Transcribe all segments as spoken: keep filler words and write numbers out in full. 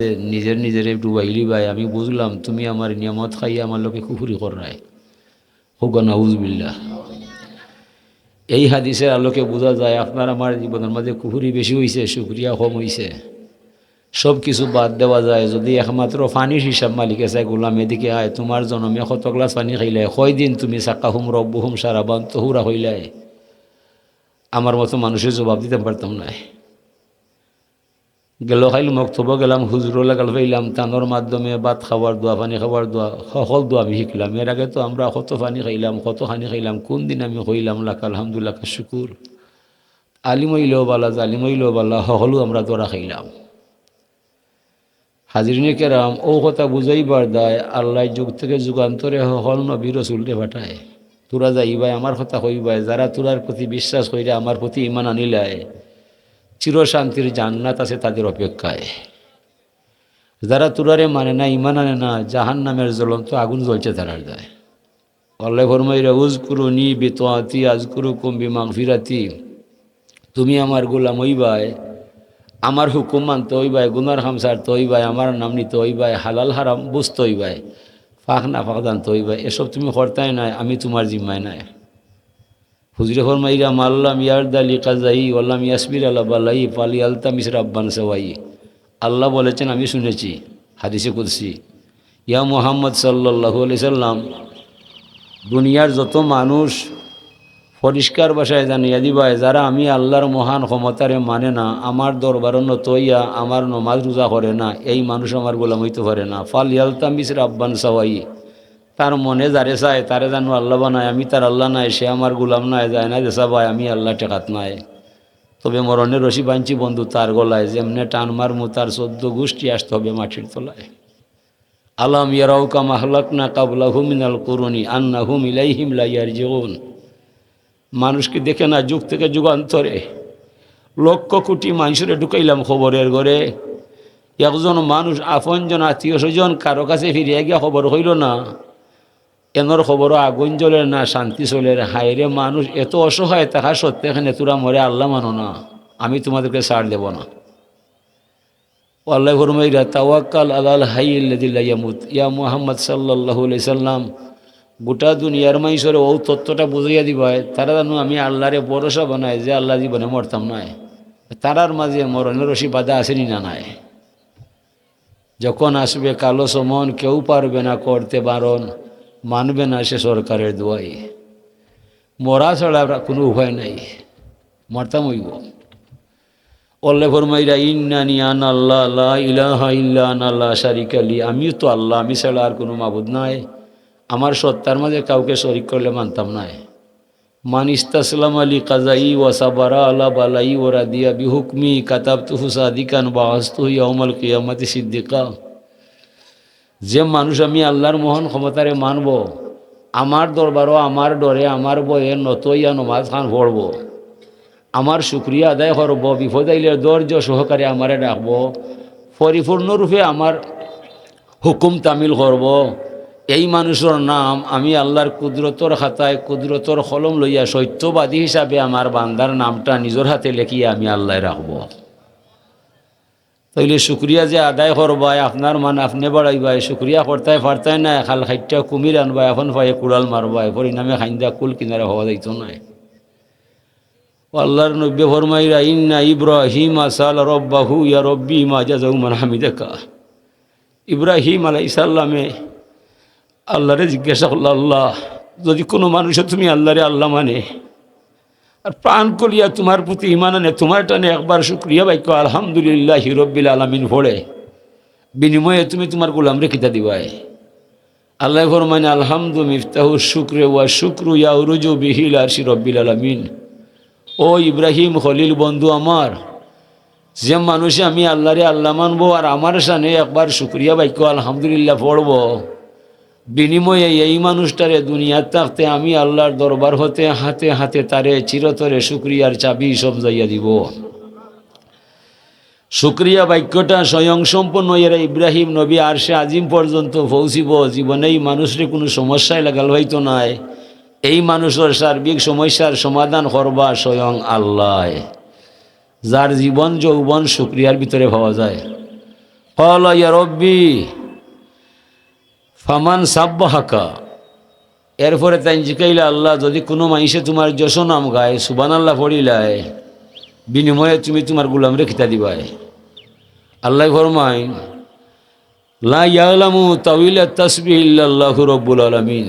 নিজের নিজেরে ডুবাইলিবায়, আমি বুঝলাম তুমি আমার নিয়ামত খাইয়া আমার লগে কুফুরি কররায়। কউক্কা নাউজুবিল্লাহ। এই হাদিসের আলোকে বুঝা যায়, আপনার আমার জীবনের মাঝে কুফুরি বেশি অইছে, শুকরিয়া কম অইছে। সব কিছু বাদ দেওয়া যায়, যদি একমাত্র পানির হিসাব মালিকে চায়, "গোলাম, এদিকে আয়, তুমার জনমে কত গ্লাস পানি খাইলায়, কয়দিন তুমি সাকাহুম রব্বুহুম শারাবান তাহুরা কইলায়?" আমার মতো মানুষে জবাব দিতাম পারতাম নায়। গেল কাইল মক্তবো গেলাম, হুজুরও লাগাল পাইলাম, তানর মাধ্যমে ভাত খাওয়ার দোয়া, পানি খাওয়ার দোয়া, হকল দোয়া আমি শিখলাম। এর আগে তো আমরা কত পানি খাইলাম, কত খানি খাইলাম, কুন দিন আমি কইলাম, "লাকাল হামদু লাকাশ শুকুর।" আলিম অইলেও বালা, জালিম অইলেও বালা, হকলউ আমরা ধরা খাইলাম। হাজিরিনে কেরাম, অউ কথা বুঝাইবার দায় আল্লায় যুগ থেকে যুগান্তরে হকল নবী রসুলরে পাঠায়। তুরা যাইবায়, আমার কথা কইবায়, যারা তুরার প্রতি বিশ্বাস কইরা আমার প্রতি ঈমান আনিলায়, চিরশান্তির জান্নাত আছে তাদের অপেক্ষায়। যারা তুরারে মানে না, ঈমান আনে না, জাহান্নামের জ্বলন্ত আগুন জ্বলছে তারার দায়। আল্লায় ফরমাইরা, "উযকুরুনি বিতাআতি আযকুরুকুম বিমাগফিরাতি।" তুমি আমার গোলাম অইবায়, আমার হুকুম মানতে অইবায়, গুনার কাম ছাড়তে অইবায়, আমার নাম নিতে অইবায়, হালাল হারাম বুঝতে অইবায়, পাক না পাক জানতে অইবায়। এসব তুমি করতায় নায়, আমি তুমার জিম্মায় নায়। হুজুরে ফরমাইরা, "মাল্লাম ইয়ারদা লিকাজাই ওয়াল্লাম ইয়াসবির আলা বালাই ফালিয়ালতামিস রাব্বান সাওয়াই।" আল্লাহ বলেছেন, আমি শুনেছি, হাদিসে কুদসি। ইয়া মুহাম্মদ সাল্লাল্লাহু আলাইহি সাল্লাম, দুনিয়ার যত মানুষ পরিষ্কার ভাষায় জানাইয়া দিবায়, যারা আমি আল্লাহর মহান ক্ষমতারে মানে না, আমার দরবারো নত অইয়া আমার নমাজ রোজা করে না, এই মানুষ আমার গোলাম অইতে পারে না। ফালিয়ালতামিস রাব্বান সাওয়াই, তার মনে যারে চায়, তারে জানো আল্লাহ বানায়, আমি তার আল্লাহ নায়, সে আমার গোলাম নায়, যায় না যেছা বায়, আমি আল্লাহ ঠেকাত নায়। তবে মরণের রশি বানছি বন্ধু তার গলায়, যেমনে টান মারমু তার চোদ্দ গোষ্ঠী আসতে হবে মাটির তলায়। আলাম ইয়ারাউ কাম আহলাকনা কাবলাহুম মিনাল কুরুনি আন্নাহুম ইলাইহিম লা ইয়ারজিউন। মানুষ কি দেখে না যুগ থেকে যুগান্তরে লক্ষ কোটি মানুষরে ঢুকাইলাম কবরের ঘরে, একজন মানুষ আপনজন আত্মীয় স্বজন কারো কাছে ফিরিয়া গিয়া খবর কইল না, এনর খবরও আগুন জ্বলের না শান্তি চলের। হায়রে মানুষ এত অসহায় থাকা সত্ত্বে এখানে তোরা মরে আল্লাহ মানো না, আমি তোমাদেরকে ছাড় দেব না। ও আল্লাহ ফরমাইরা, "তাওয়াক্কাল আলাল হাইয়িল্লাযী লা ইয়ামুত।" ইয়া মুহাম্মদ সাল্লাল্লাহু আলাইহি সাল্লাম, গোটা দুনিয়ার মাইনষরে অউ তত্ত্বটা বুঝাইয়া দিবায়, তারা জানো আমি আল্লাহরে ভরসা বানায়, যে আল্লাহ জীবনে মরতাম নায়। তারার মাঝে মরণের রশি বাঁধা আছে নি না নাই? যখন আসবে কালো সমন, কেউ পারবে না করতে বারণ, মানবে না সে সরকারের দোয়াই। মরা ছাড়া আর কোনো উপায় নাই, মরতাম অইব। আল্লায় ফরমাইরা, "ইন্নানি আনা আল্লাহ, লা ইলাহা ইল্লা আনা, লা শারিকা লি।" আমিও তো আল্লাহ, আমি ছাড়া আর কোনো মাবুদ নাই। আমার সত্তার মাঝে কাউকে শরিক করলে মানতাম নায়। "মান ইস্তাসলামা লি কাযাই ওয়া সাবারা আলা বালাই ওয়া রাদিয়া বিহুকমি কাতাবতুহু সাদিকান বাআসতুহু ইয়াউমাল কিয়ামাতি সিদ্দিকা।" যে মানুষ আমি আল্লাহর মহান ক্ষমতারে মানব, আমার দরবারও আমার ডরে, আমার ভয়ে নত অইয়া নমাজ খান পড়ব, আমার শুকরিয়া আদায় করব, বিপদ আইলে ধৈর্য সহকারে আমারে ডাকব, পরিপূর্ণরূপে আমার হুকুম তামিল করব, এই মানুষর নাম আমি আল্লাহর কুদরতর খাতায় কুদরতর কলম লইয়া সত্যবাদী হিসাবে আমার বান্দার নামটা নিজর হাতে লেখিয়া আমি আল্লায় রাখব। তাইলে শুকরিয়া যে আদায় করবায়, আপনার মান আপনে বাড়াইবায়, শুকরিয়া করতায় পারতায় নায়, খাল খাইট্টা কুমির আনবায়, আপন পায়ে কুড়াল মারবায়, পরিণামে খাইন্দা কুল কিনারা হওয়া যাইত নায়। ও আল্লাহর নবী ফরমাইরা, "ইন্না ইব্রাহিমা সাআলা রাব্বাহু ইয়া রাব্বি মা জাযাউ মান হামিদাকা।" ইব্রাহিম আলাইহিস সালামে আল্লাহরে জিজ্ঞাসা করলা, "আল্লাহ, যদি কোনো মানুষে তুমি আল্লাহরে আল্লাহ মানে, আর প্রাণ করিয়া তোমার প্রতি ঈমান আনে, তোমার টানে একবার শুকরিয়া বাক্য আলহামদুলিল্লাহি রাব্বিল আলামিন পড়ে, বিনিময়ে তুমি তোমার গোলামরে কিতা দিবায়?" আল্লায় ফরমাইন, "আলহামদু মিফতাহু শুকরে ওয়া শুকরু ইয়াউরুজু বিহি ইলা আরশি রাব্বিল আলামিন।" ও ইব্রাহিম খলিল বন্ধু আমার, যে মানুষে আমি আল্লাহরে আল্লাহ মানবো আর আমার শানে একবার শুকরিয়া বাক্য আলহামদুলিল্লাহ পড়বো, বিনিময়ে এই মানুষটারে দুনিয়াত থাকতে আমি আল্লাহর দরবার হতে হাতে হাতে তারে চিরতরে শুকরিয়ার চাবি সমজাইয়া দিব। শুকরিয়া বাক্যটা স্বয়ং সম্পন্ন এরা ইব্রাহিম নবী আরশে আজিম পর্যন্ত পৌঁছিব। জীবনে এই মানুষরে কোনো সমস্যায় লাগাল হইতো নায়। এই মানুষের সার্বিক সমস্যার সমাধান করবা স্বয়ং আল্লাহ, যার জীবন যৌবন শুকরিয়ার ভিতরে পাওয়া যায়। قال يا ربي فمن سبحك। এরপরে তাইন জিকাইলা, "আল্লাহ, যদি কুনু মাইনষে তুমার যশ নাম গায়, সুবহানাল্লাহ পড়িলায়, বিনিময়ে তুমি তুমার গুলামরে কিতা দিবায়?" আল্লায় ফরমাইন, "لا يعلم تأويل التسبيح إلا الله رب العالمين।"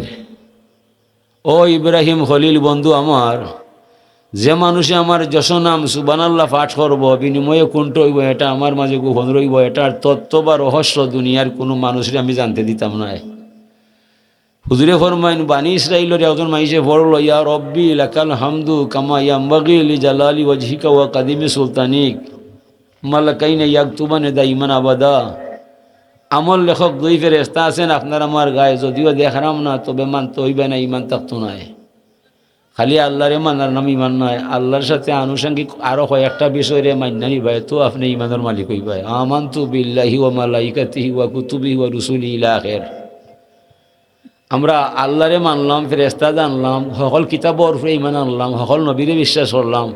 ও ইব্রাহিম খলিল বন্ধু আমার, যে মানষে আমার যশ নাম সুবহানাল্লাহ পাঠ করবো, বিনিময়ে কুনটা অইবো, ইটা আমার মাজে গোপন রইবো, ইটার তত্ত্ব বা রহস্য দুনিয়ার কুনু মানুষরে আমি জানতে দিতাম নায়। হুজুরে ফরমাইন, বানি ইসরাইলর একজন মাইনষে পড়লো, "يا رب لك الحمد كما ينبغي لجلال وجهك وقديم سلطانك، ملكين يكتبان دائما أبدا।" আমল লেখক দুই ফেরেশতা আছইন আপনার আমার গায়ে, যদিও দেখরাম না, তবে মানতে অইবা না, ইমান থাকতো নায়। খালি আল্লারে মানার নাম ইমান নায়, আল্লার সাথে আনুষঙ্গিক আরো কয়েকটা বিষয়রে মাইন্না নিবায়, তো আপনে ইমানর মালিক অইবায়। آمنت بالله وملائكته وكتبه ورسله إلى آخر। আমরা আল্লারে মানলাম, ফেরেশতা জানলাম, হকল কিতাবর উপরে ইমান আনলাম, হকল নবীরে বিশ্বাস করলাম,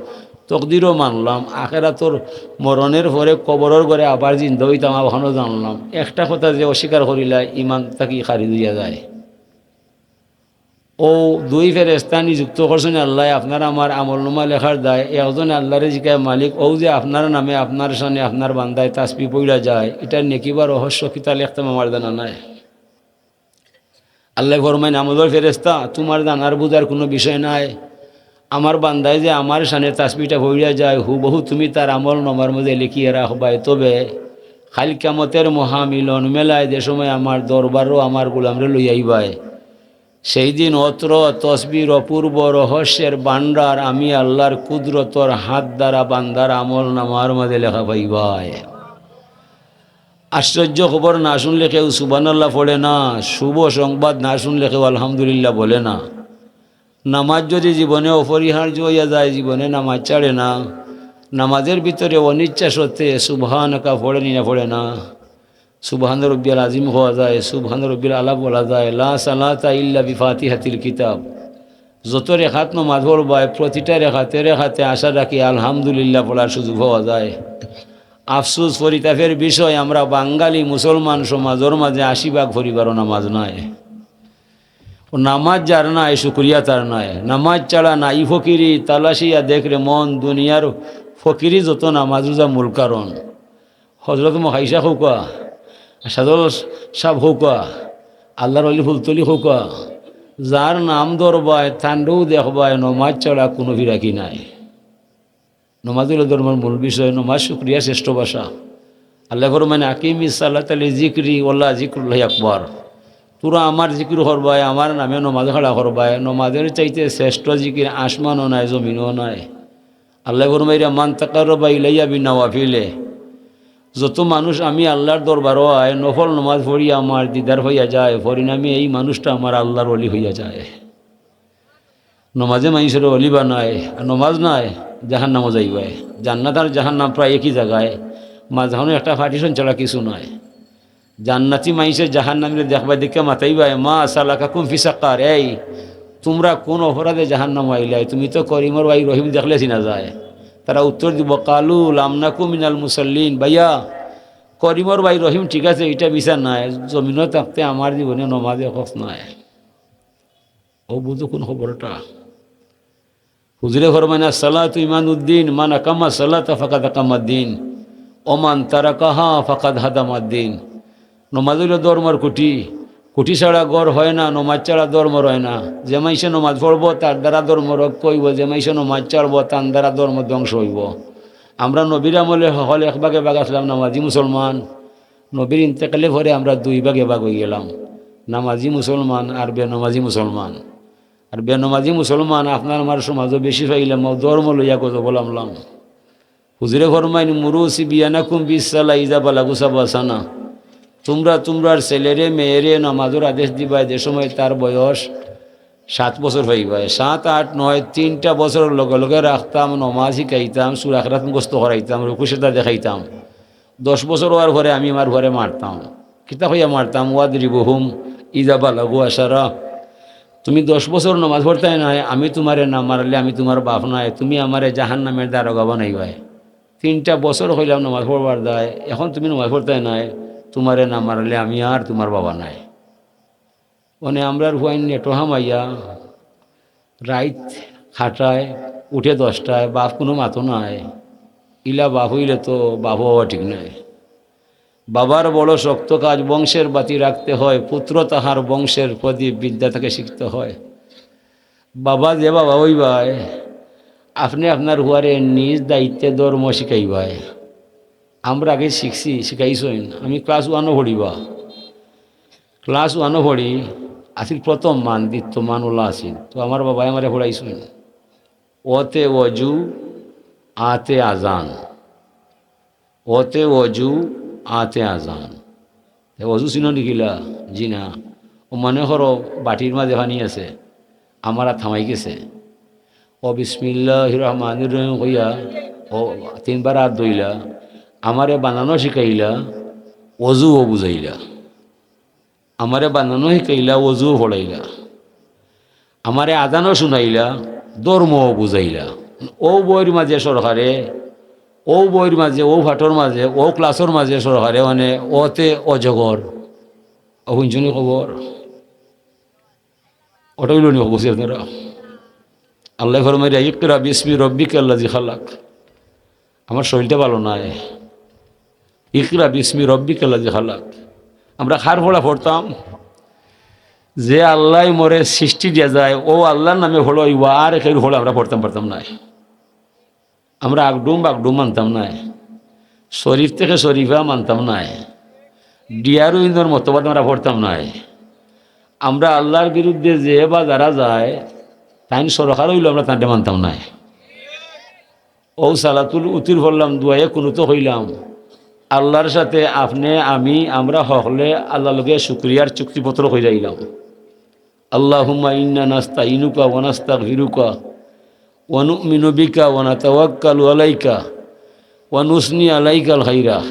তকদিরও মানলাম, আখেরাতর মরণের পরে কবরর ঘরে আবার জিন্দা অইতাম, অখানও জানলাম। একটা কথা যে অস্বীকার করিলায়, ইমান থাকি খারিজ অইয়া যায়। অউ দুই ফেরেশতা নিযুক্ত করছইন আল্লায় আপনার আমার আমলনামা লেখার দায়। একজনে আল্লারে জিকায়, "মালিক, অউ যে আপনার নামে, আপনার শানে, আপনার বান্দায় তাসবিহ পড়িয়া যায়, ইটার নেকি বা রহস্য কিতা লেখতাম, আমার জানা নাই।" আল্লায় ফরমাইন, "আমলর ফেরেশতা, তুমার জানার বুঝার কুনু বিষয় নাই। আমার বান্দায় যে আমার শানে তাসবিহটা পড়িয়া যায়, হুবহু তুমি তার আমলনামার মাজে লেখিয়া রাখবায়। তবে কাইল কিয়ামতর মহামিলন মেলায় যে সময় আমার দরবারো আমার গুলামরে লইয়া আইবায়, সেই দিন অত্র তসবিহর অপূর্ব রহস্যের ভান্ডার আমি আল্লার কুদরতর হাত দ্বারা বান্দার আমলনামার মাজে লেখা পাইবায়।" আশ্চর্য খবর না শুনলে কেউ সুবহানাল্লাহ পড়ে না, শুভ সংবাদ না শুনলে কেউ আলহামদুলিল্লাহ বলে না। নামাজ যদি জীবনে অপরিহার্য অইয়া যায়, জীবনে নামাজ ছাড়ে না, নামাজের ভিতরে অনিচ্ছা সত্ত্বে সুবহানাকা পড়ে নি না পড়ে না, সুবহান রব্বিয়াল আজিম কওয়া যায়, সুবহান রব্বিল আলা বলা যায়, লা সালাতা ইল্লা বিফাতিহাতিল কিতাব। যত রেখাত নামাজ পড়বায়, প্রতিটা রেখাতে রেখাতে আশা রাখি আলহামদুলিল্লাহ পড়ার সুযোগ পাওয়া যায়। আফসোস, পরিতাপের বিষয়, আমরা বাঙালি মুসলমান সমাজর মাজে আশি ভাগ পরিবারও নামাজ নাই। অউ নামাজ যার নাই, শুকরিয়া তার নাই। নামাজ ছাড়া নাই ফকিরি, তালাশিয়া দেখ রে মন, দুনিয়ার ফকিরি যত নামাজ রোজা মূল কারণ। হজরত মহাইশা কউক্কা, সাদল সাব কউক্কা, আল্লার অলি ফুলতলি কউক্কা, যার নাম ধরবায়, তানরেউ দেখবায়, নমাজ ছাড়া কুনু ফিরাকি নাই। নমাজ অইলো ধর্মর মূল বিষয়, নমাজ শুকরিয়ার শ্রেষ্ঠ ভাষা। আল্লায় ফরমাইন, "আকিমিস সালাতা লিযিকরি ওয়ালা যিকরুল্লাহি আকবার।" তুরা আমার জিকির করবায়, আমার নামে নমাজ খাড়া করবায়, নমাজর চাইতে শ্রেষ্ঠ জিকির আসমানও নাই, জমিনও নাই। আল্লায় ফরমাইরা, "মান তাকাররাবা ইলাইয়া বিন নাওয়াফিলে।" যত মানুষ আমি আল্লার দরবারো আয়, নফল নমাজ পড়িয়া আমার দিদার অইয়া যায়, পরিণামে এই মানুষটা আমার আল্লার অলি অইয়া যায়। নমাজে মাইনষরে অলি বানায়, আর নমাজ নাই, জাহান্নামো যাইবায়। জান্নাত আর জাহান্নাম প্রায় একই জাগায়, মাঝখানো একটা partition ছাড়া কিছু নাই। জান্নাতি মাইনষে জাহান্নামীরে দেখবায়, দেখিয়া মাতাইবায়, "মা সালাকাকুম ফি সাকার?" এই, তুমরা কুন অপরাধে জাহান্নামো আইলায়? তুমি তো করিমর ভাই রহিম দেখলে চিনা যায়। তারা উত্তর দিবো, "কালু লাম নাকু মিনাল মুসাল্লিন।" ভাইয়া, করিমর ভাই রহিম ঠিক আছে, ইটা বিচার নায়, জমিনো থাকতে আমার জীবনে নমাজে খস নাই। অউ বুঝো কুন খবরটা। হুজুরে ফরমাইন, "আস-সালাতু ইমাদুদ্দিন, মান আকামা সালাতা ফাকাদ আকামাদ্দিন, ওয়া মান তারাকাহা ফাকাদ হাদামাদ্দিন।" নমাজ অইলো ধর্মর খুঁটি, খুঁটি ছাড়া ঘর হয় না, নমাজ ছাড়া ধর্ম রয় না। যে মাইনষে নমাজ পড়বো, তার দ্বারা ধর্ম রক্ষা অইবো, যে মাইনষে নমাজ ছাড়বো, তার দ্বারা ধর্ম ধ্বংস অইবো। আমরা নবীর আমলে হকল এক ভাগে ভাগ আছলাম, নামাজি মুসলমান। নবীর ইন্তেকালে পরে আমরা দুই ভাগে ভাগ অইগেলাম, নামাজি মুসলমান আর বেনমাজি মুসলমান। আর বেনমাজি মুসলমান আপনার আমার সমাজো বেশি পাইলাম, অউ ধর্ম লইয়া গজবো লামলাম। হুজুরে ফরমাইন, "মুরু সিবিয়ানাকুম বিস-সালা ইজা বালাগু সাবআ সানা।" তুমরা তুমরার ছেলেরে মেয়েরে নামাজর আদেশ দিবায় যে সময় তার বয়স সাত বছর অইবায়। সাত, আট, নয়, তিনটা বছরর লগে লগে রাখতাম, নমাজ শিখাইতাম, সূরা আখরাত মুখস্থ করাইতাম, রুকু সেজদা দেখাইতাম। দশ বছর অওয়ার পরে আমি আমার পুয়ারে মারতাম। কিতা কইয়া মারতাম? "ওয়াদরিবুহুম ইজা বালাগু আশারা।" তুমি দশ বছর নমাজ পড়তায় নায়, আমি তুমারে না মারলে আমি তুমার বাপ নায়, তুমি আমারে জাহান্নামের দারোগা বানাইবায়। তিনটা বছর কইলাম নমাজ পড়বার দায়, এখন তুমি নমাজ পড়তায় নায়, তুমারে না মারলে আমি আর তুমার বাবা নায়।" অনে আমরার ফুয়াইন নেটো হামাইয়া রাইত খাটায়, উঠে দশটায়, বাপ কুনু মাতো নায়। ইলা বাপ অইলে তো বাপ অওয়া ঠিক নায়। বাবার বড় শক্ত কাজ, বংশের বাতি রাখতে হয়, পুত্র তাহার বংশের প্রদীপ, বিদ্যা তাকে শিখতে হয়। বাবা যে বাবা অইবায়, আপনে আপনার ফুয়ারে নিজ দায়িত্বে ধর্ম শিখাইবায়। আমরা আগে শিখছি, শিখাইছইন। আমি ক্লাস ওয়ানও পড়িবা, ক্লাস ওয়ানও পড়ি, আছিল প্রথম মান, দ্বিতীয় মান ওলা আছিল। তো আমার বাবায় আমারে পড়াইছইন, অতে অজু, আতে আজান। অতে অজু, আতে আজান। তে অজু চিনো নি কিলা? জি না। ও মনে করো বাটির মাঝে পানি আছে, আমার আত হামাই গেছে। ও বিসমিল্লাহির রহমানির রহিম কইয়া ও তিনবার আত ধইলা, আমারে বানানো শিখাইলা, অজুও বুঝাইলা। আমারে বানানো শিখাইলা, অজুও পড়াইলা। আমারে আজানও শুনাইলা, ধর্মও বুঝাইলা। ও বইর মাঝে সরকারে, ও বইর মাঝে, ও ফাটর মাঝে, ও ক্লাসর মাঝে সরকারে, মানে, অতে অজগর। ও হুনছনি খবর? ওটা অইলো নি খবর আপনারা? আল্লায় ফরমাইরা, "ইকরা বিসমি রব্বিকাল্লাযী খালাক।" আমার শরীরটা ভালো নায়। "ইকরা বিসমি রব্বিকাল্লাযী খালাক।" আমরা কার পড়া পড়তাম? যে আল্লায় মোরে সৃষ্টি দিয়া যায়, ও আল্লার নামে পড়া অইবো, আর কেউর পড়া আমরা পড়তাম পারতাম নায়। আমরা আগডুম বাগডুম মানতাম নায়, শরীফ থেকে শরীফা মানতাম নায়, ডিআরও ইন্দর মতবাদ আমরা পড়তাম নায়। আমরা আল্লার বিরুদ্ধে যে বা যারা যায়, তাইন সরকার অইলো আমরা তানরে মানতাম নায়। ও সালাতুল উতির পড়লাম, দোয়ায়ে কুনুতো কইলাম, আল্লার সাথে আপনে আমি আমরা হকলে আল্লার লগে শুকরিয়ার চুক্তিপত্র কইরাইলাম। আল্লাহুম্মা ইন্না নাস্তাইনুকা ওয়া নাস্তাগফিরুকা ওয়া নু'মিনু বিকা ওয়া নাতাওয়াক্কালু আলাইকা ওয়া নুসনি আলাইকাল খাইরা।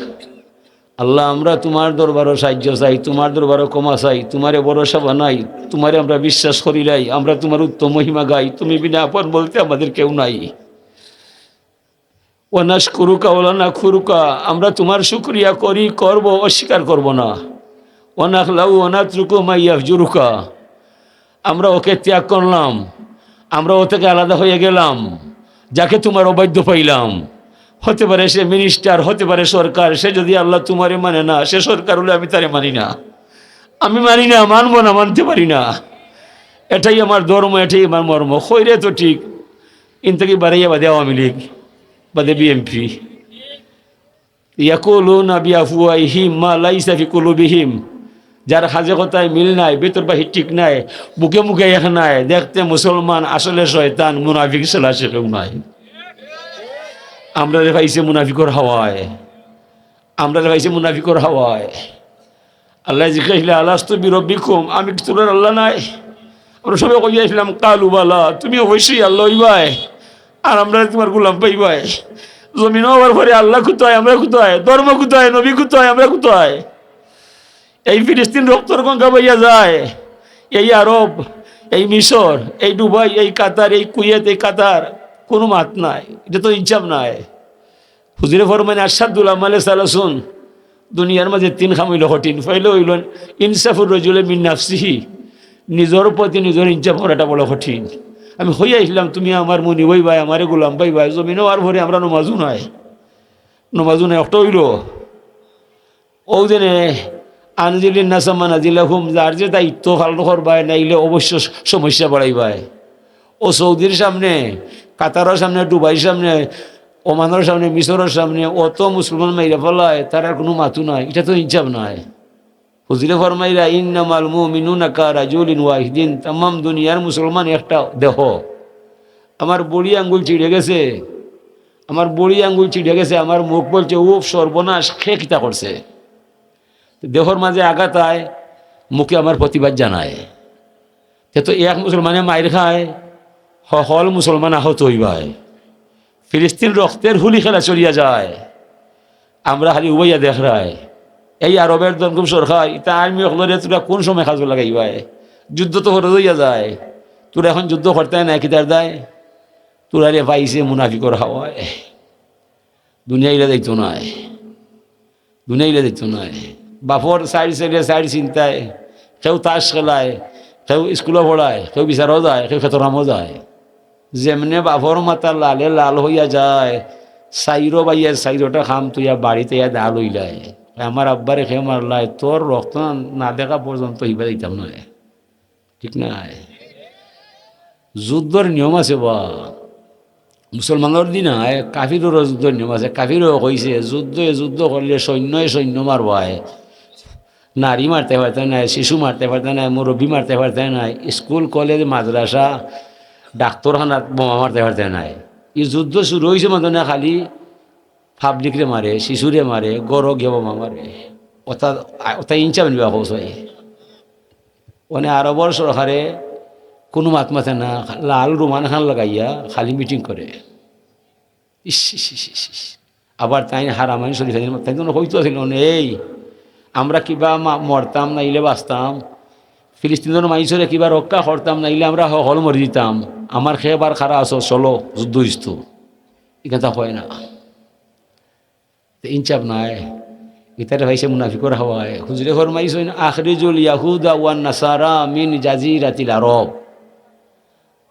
আল্লাহ, আমরা তুমার দরবারো সাহায্য চাই, তুমার দরবারো ক্ষমা চাই, তুমারে ভরসা বানাই, তুমারে আমরা বিশ্বাস করিলাই, আমরা তুমার উত্তম মহিমা গাই, তুমি বিনা আপন বলতে আমাদের কেউ নাই। ওয়া নাশকুরুকা ওয়া লা নাকফুরুকা, আমরা তুমার শুকরিয়া করি, করব, অস্বীকার করব না। ওয়া নাখলাউ ওয়া নাতরুকু মা ইয়াফজুরুকা, আমরা ওকে ত্যাগ করলাম, আমরা ও থেকে আলাদা হয়ে গেলাম, যাকে তুমার অবাধ্য পাইলাম। হতে পারে সে মিনিস্টার, হতে পারে সরকার, সে যদি আল্লাহ তুমারে মানে না, সে সরকার অইলে আমি তারে মানি না, আমি মানি না, মানবো না, মানতে পারি না। এটাই আমার ধর্ম, এটাই আমার মর্ম। কইরে তো ঠিক, ইন থাকি বারাইয়া বাদে আওয়ামী লীগ, বাদে বিএনপি। ইয়াকুলুনা বিআফওয়াহিহিম মা লাইসা ফি কুলুবিহিম। যার কাজে কথায় মিল নাই, ভিতর বাহির ঠিক নাই, মুখে মুখে এক নাই, দেখতে মুসলমান, আসলে শয়তান, মুনাফিক ছাড়া সে কেউ নাই। আমরারে পাইছে মুনাফিকর হাওয়ায়, আমরারে পাইছে মুনাফিকর হাওয়ায়। আল্লায় জিজ্ঞাসা করলে, "আলাস্তু বিরব্বিকুম, আমি কি তুমরার আল্লাহ নায়?" আমরা সবে কইয়া আইলাম, "কালু বালা, তুমি অবশ্যই আল্লাহ অইবায়, আর আমরা তুমার গোলাম পাইবায়।" জমিনো আওয়ার পরে আল্লাহ কুথায়, আমরা কুথায়, ধর্ম কুথায়, নবী কুথায়, আমরা কুথায়? এই ফিলিস্তিন রক্তর গঙ্গা বইয়া যায়, এই আরব, এই মিশর, এই দুবাই, এই কাতার, এই কুয়েত, এই কাতার, কুনু মাত নাই। ইটা তো ইনসাফ নায়। হুজুরে ফরমাইন, "আশাদ্দুল আমালে সালাসুন।" দুনিয়ার মাঝে তিন কাম অইলো কঠিন। পয়লা অইলো ইনসাফুর রজুলে মিন নাফসিহি, নিজর প্রতি নিজর ইনসাফ করাটা বড় কঠিন। আমি কইয়া আইলাম, "তুমি আমার মুনিব অইবায়, আমারে গোলাম পাইবায়।" জমিনো আওয়ার পরে আমরা নমাজও নাই, নমাজও নাই। একটা অইলো, অউ যেনে আনজিলিন নাসা মানাজিলাহুম, যার যে দায়িত্ব পালন করবায়, নাইলে অবশ্য সমস্যা বাড়াইবায়। ও সৌদির সামনে, কাতারর সামনে, দুবাইর সামনে, ওমানর সামনে, মিশরর সামনে অত মুসলমান মাইরা ফালায়, তারার কুনু মাতু নাই। ইটা তো ইনসাফ নায়। হুজুরে ফরমাইরা, "ইন্নামাল মুমিনুনা কারাজুলিন ওয়াহিদিন।" তামাম দুনিয়ার মুসলমান একটা দেহ। আমার বুড়ি আঙ্গুল ছিঁড়ে গেছে, আমার বুড়ি আঙ্গুল ছিঁড়ে গেছে, আমার মুখ বলছে, "উফ, সর্বনাশ, কে কিতা করছে?" দেহর মাঝে আঘাত আয়, মুখে আমার প্রতিবাদ জানায়। তে তো এক মুসলমানে মাইর খায়, হকল মুসলমান আহত অইবায়। ফিলিস্তিন রক্তর হুলি খেলা চলিয়া যায়, আমরা খালি উবাইয়া দেখরায়। এই আরবের দনকুম সরকার, ইতা আর্মি অকলরে তুরা কুন সময় কাজো লাগাইবায়? যুদ্ধ তো ফরজ অইয়া যায়, তুরা এখন যুদ্ধ করতায় নায়, কিতার দায়? তুরারে পাইছে মুনাফিকর হাওয়ায়। দুনিয়া ইলা যাইতো নায়, দুনিয়া ইলা যাইতো নায়। বাপর চাইর ছেলে চাইর চিন্তায়, কেউ তাস খেলায়, কেউ স্কুলো পড়ায়, কেউ বিচারো যায়, কেউ খেতর কামো যায়। যেমনে বাপর মাথা লালে লাল অইয়া যায়, চাইরো ভাইয়ে চাইরোটা কাম থইয়া বাড়িত আইয়া দাল অইলায়, আমার আব্বারে কে মারলায়, তোর রক্ত না দেখা পর্যন্ত হিবা দিতাম নায়। ঠিক নায়? যুদ্ধর নিয়ম আছে বা, মুসলমানর দি নায়, কাফিরর যুদ্ধর নিয়ম আছে। কাফিরে কইছে, যুদ্ধে যুদ্ধ করলে সৈন্যে সৈন্য মারবায়, নারী মারতে পারতে নায়, শিশু মারতে পারতে নায়, মুরব্বী মারতে পারতে নায়, স্কুল, কলেজ, মাদ্রাসা, ডাক্তরখানাত বোমা মারতে পারতে নায়। ই যুদ্ধ শুরু অইছে মানে না খালি পাবলিকরে মারে, শিশুরে মারে, ঘরো গিয়া বোমা মারে। ওটা, ওটা ইনসাফ নিবা কও চাই। মানে আরবর সরকারে কুনু মাত মাতে না, লাল রুমাল খান লাগাইয়া খালি মিটিং করে। ইস, ইস, ইস, ইস, ইস। আবার তাইন হারামাইন শরীফ, তাইন তো কইতো আছিল, মানে, এই, আমরা কিবা মা-, মরতাম, নাইলে বাঁচতাম, ফিলিস্তিনর মাইনষরে কিবা রক্ষা করতাম, নাইলে আমরা হকল মরি দিতাম। আমার খেবার খারা আছো, চলো, যুদ্ধ অইতো। ইখান তা হয় না। তে ইনসাফ নাই। ইতারে পাইছে মুনাফিকর হাওয়ায়। হুজুরে ফরমাইছইন, "আখরিজুল ইয়াহুদা ওয়ান নাসারা মিন জাজিরাতিল আরব।"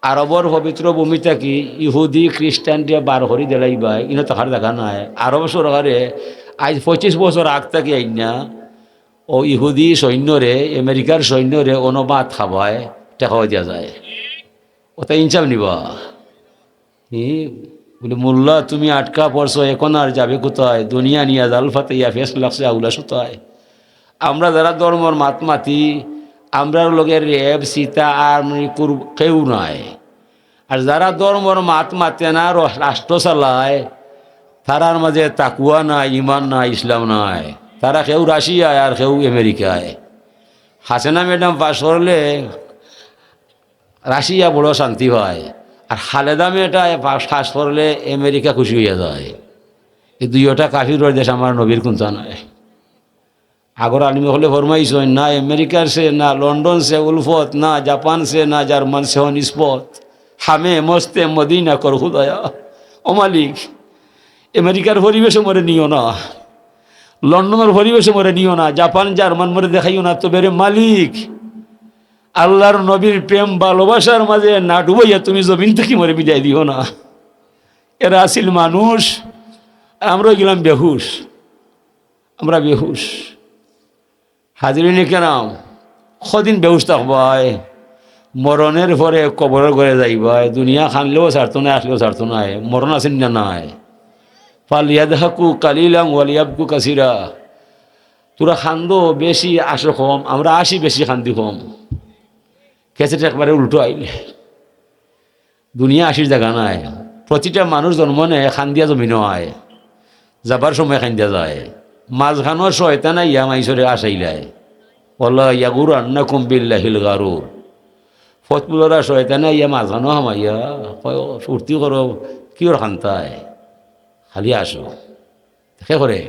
আরবর পবিত্র ভূমি থাকি ইহুদি খ্রিস্টানরে বার করি দিলাইবায়, ইনো থাকার জাগা নাই। আরব সরকারে আইজ পঁচিশ বছর আগ থাকি আইনা অউ ইহুদি সৈন্যরে, আমেরিকার সৈন্যরে অনো ভাত খাবায়, টেকাও দিয়া যায়। ওটা ইনসাফ নিবা? হি, বলে, "মোল্লা, তুমি আটকা পড়ছো, এখন আর যাবে কোথায়? দুনিয়া নিয়া জাল ফাতাইয়া ফেস লাগছে আউলা সুতায়।" আমরা যারা ধর্মর মাত মাতি, আমরার লগে রেপ, চিতা আর মানে কুর-, কেউ নাই। আর যারা ধর্মর মাত মাতে না, র-, রাষ্ট্র চালায়, তারার মাঝে তাকুয়া নাই, ইমান নাই, ইসলাম নাই। তারা কেউ রাশিয়ায় আর কেউ আমেরিকায়। হাসিনা ম্যাডাম পাশ করলে রাশিয়া বড় শান্তি পায়, আর খালেদা মেয়েটা পাশ, পাশ করলে আমেরিকা খুশি অইয়া যায়। এই দুইওটা কাফিরর দেশ, আমার নবীর কুন্তা নাই। আগর আলিম অকলে ফরমাইছইন, না আমেরিকার সে, না লন্ডন সে উলফত, না জাপান সে, না জার্মান সে নিসবত। হামে মস্তে মদিনা কর খুদায়া। ও মালিক, আমেরিকার পরিবেশে মরে নিও না, লন্ডনর পরিবেশে মরে নিও না, জাপান জার্মান মরে দেখাইও না, তবে রে মালিক, আল্লাহর নবীর প্রেম ভালোবাসার মাঝে না ডুবাইয়া তুমি জমিন থাকি মরে বিদায় দিও না। এরা আছিল মানুষ, আর আমরা অইগেলাম বেহুশ। আমরা বেহুশ। হাজিরিনে কেরাম, কদিন বেহুশ থাকবায়? মরণের পরে কবরর ঘরে যাইবায়। দুনিয়া কানলেও ছাড়তো নায়, আসলেও ছাড়তো নায়। মরণ আছে না নাই? "ফালিয়াদহাকু কালিলাম ওয়ালিয়াবকু কাসিরা।" তোরা কান্দো বেশি, আসো কম, আমরা আসি বেশি, কান্দি কম। ক্যাসেট একবারে উল্টো আইলে। দুনিয়া আসির জাগা নাই। প্রতিটা মানুষ জন্ম নেয়, কান্দিয়া জমিনো আয়, যাবার সময় কান্দিয়া যায়। মাঝখানো শয়তান আইয়া মাইনষরে আশাইলায়। "ওয়ালা ইয়াগুরান্নাকুম বিল্লাহিল গারুর।" ফতফুলরা শয়তানে আইয়া মাঝখানো হামাইয়া কয়, "ফুর্তি করো, কিওর কান্তায়? খালি আসো।" কে করে?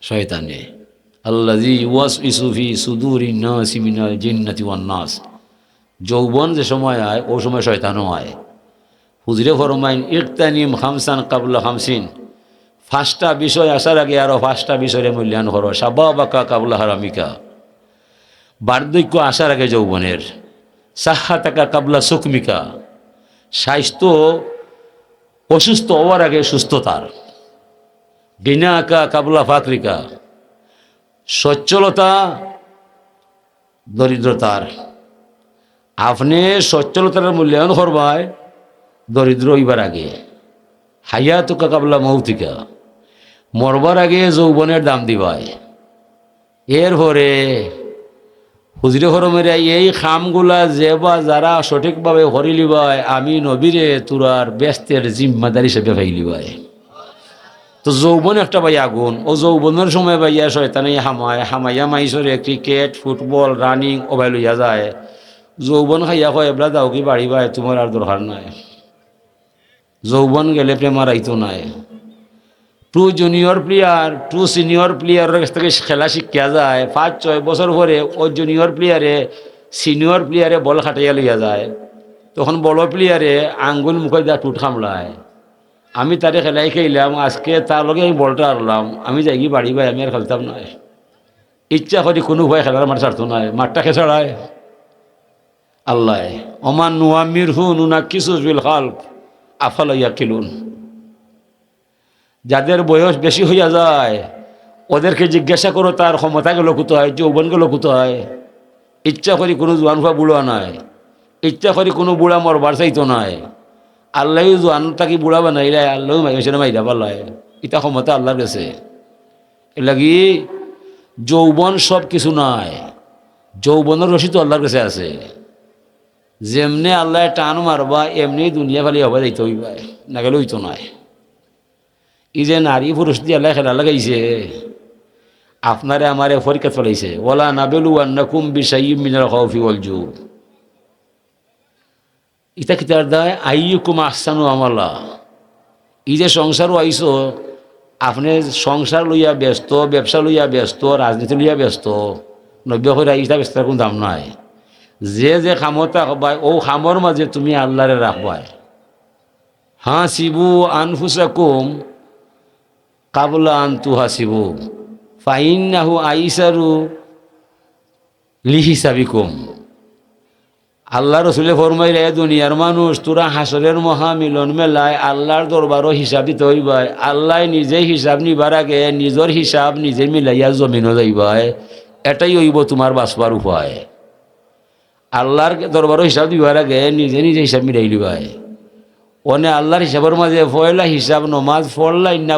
শয়তানে। আল্লাযী ইউওয়াসউিসু ফী সুদূরিন নাসি মিনাল জিন্নাতি ওয়ান নাস। যৌবন যে সময় আয়, অউ সময় শয়তানও আয়। হুজুরে ফরমাইন, "ইগতানিম খামসান কাবলা খামসিন।" পাঁচটা বিষয় আসার আগে আরো পাঁচটা বিষয়রে মূল্যায়ন করো। "শাবাবাকা কাবলা হারামিকা।" বার্ধক্য আসার আগে যৌবনের। "সাহহাতাকা কাবলা সুকমিকা।" স্বাস্থ্য অসুস্থ অওয়ার আগে সুস্থতার। "গিনাকা কাবলা ফাকরিকা।" সচ্ছলতা দরিদ্রতার। আপনে সচ্ছলতার মূল্যায়ন করবায় দরিদ্র অইবার আগে। "হায়াতুকা কাবলা মৌতিকা।" মরবার আগে যৌবনের দাম দিবায়। এরপরে হুজুরে ফরমাইরা, "এই কামগুলা যে বা যারা সঠিকভাবে করিলিবায়, আমি নবীরে তুরার বেহেস্তের জিম্মাদার হিসাবে পাইলিবায়।" তো যৌবন একটা ভাই আগুন, অউ যৌবনের সময় ভাইয়া শয়তানে হামায়, হামাইয়া মাইনষরে ক্রিকেট, ফুটবল, রানিং, অবায় লইয়া যায়। যৌবন খাইয়া কয়, "এবলা যাওগি বাড়ি ভাই, তুমার আর দরকার নাই।" যৌবন গেলে প্রেম আর আইতো নায়। Two junior player, two senior প্লেয়ারর গেছ থাকি খেলা শিখিয়া যায়, পাঁচ ছয় বছর পরে অউ জুনিয়র প্লেয়ারে সিনিয়র প্লেয়ারে বল খাটাইয়া লইয়া যায়। তখন বড় প্লেয়ারে আঙ্গুল মুখো দিয়া ঠুট কামড়ায়। "আমি তারে খেলাই খেলাইলাম, আজকে তার লগে আমি বলটা হারলাম, আমি যাইগি বাড়ি ভাই, আমি আর খেলতাম নায়।" ইচ্ছা করি কুনু উপায় খেলার মাঠ ছাড়তো নায়। মাঠটা কে ছাড়ায়? আল্লায়। ওমান নুআমিরহু নুনাক্কিসু ফিল খালক আফালা ইয়াকিলুন। যাদের বয়স বেশি হইয়া যায়, ওদেরকে জিজ্ঞাসা করো, তার ক্ষমতা গেল কোথায়, যৌবন গেল কোথায়? ইচ্ছা করি কুনু জোয়ান ফুয়া বুড়া নায়, ইচ্ছা করি কুনু বুড়া মরবার চাইতো নায়। আল্লায়ও জোয়ান থাকি বুড়া বানাইলায়, আল্লায়ও মাইনষরে মাইরা ফালায়। ইতা ক্ষমতা আল্লার গেছে। এরলাগি যৌবন সব কিছু নায়, যৌবনর রশি তো আল্লার গেছে আছে। যেমনে আল্লায় টান মারবা, এমনেউ দুনিয়া ফালি হবায় যাইতে অইবায়, না গেলে অইতো নায়। ই যে নারী পুরুষ দি আল্লায় খেলা লাগাইছে, আপনারে আমারে পরীক্ষাত ফালাইছে। ওয়ালা নাবলুওয়ান্নাকুম বিশাইয়্যিম মিনাল খাউফি ওয়াল জু। ইতা কিতার দায়? আইয়ুকুম আহসানু আমালা। ই যে সংসারো আইছো, আপনে সংসার লইয়া ব্যস্ত, ব্যবসা লইয়া ব্যস্ত, রাজনীতি লইয়া ব্যস্ত, নবীয়ে কইরা ইতা ব্যস্ততার কুনু দাম নাই। যে যে কামো থাকবায়, অউ কামর মাঝে তুমি আল্লারে রাখবায়। হাসিবু আনফুসাকুম কাবলা আন তুহাসিবু, ফাইন্নাহু আইসারু লিহিসাবিকুম। আল্লার রসুলে ফরমাইরা, এ দুনিয়ার মানুষ, তোরা হাশরের মহামিলন মেলায় আল্লার দরবারো হিসাব দিতে অইবায়। আল্লায় নিজে হিসাব নিবার আগে নিজর হিসাব নিজে মিলাইয়া জমিনো যাইবায়। এটাই অইবো তুমার বাঁচবার উপায়। আল্লার দরবারো হিসাব দিবার আগে নিজে নিজে হিসাব মিলাই লিবায়। অনে আল্লার হিসাবর মাঝে পয়লা হিসাব নমাজ পড়লায় না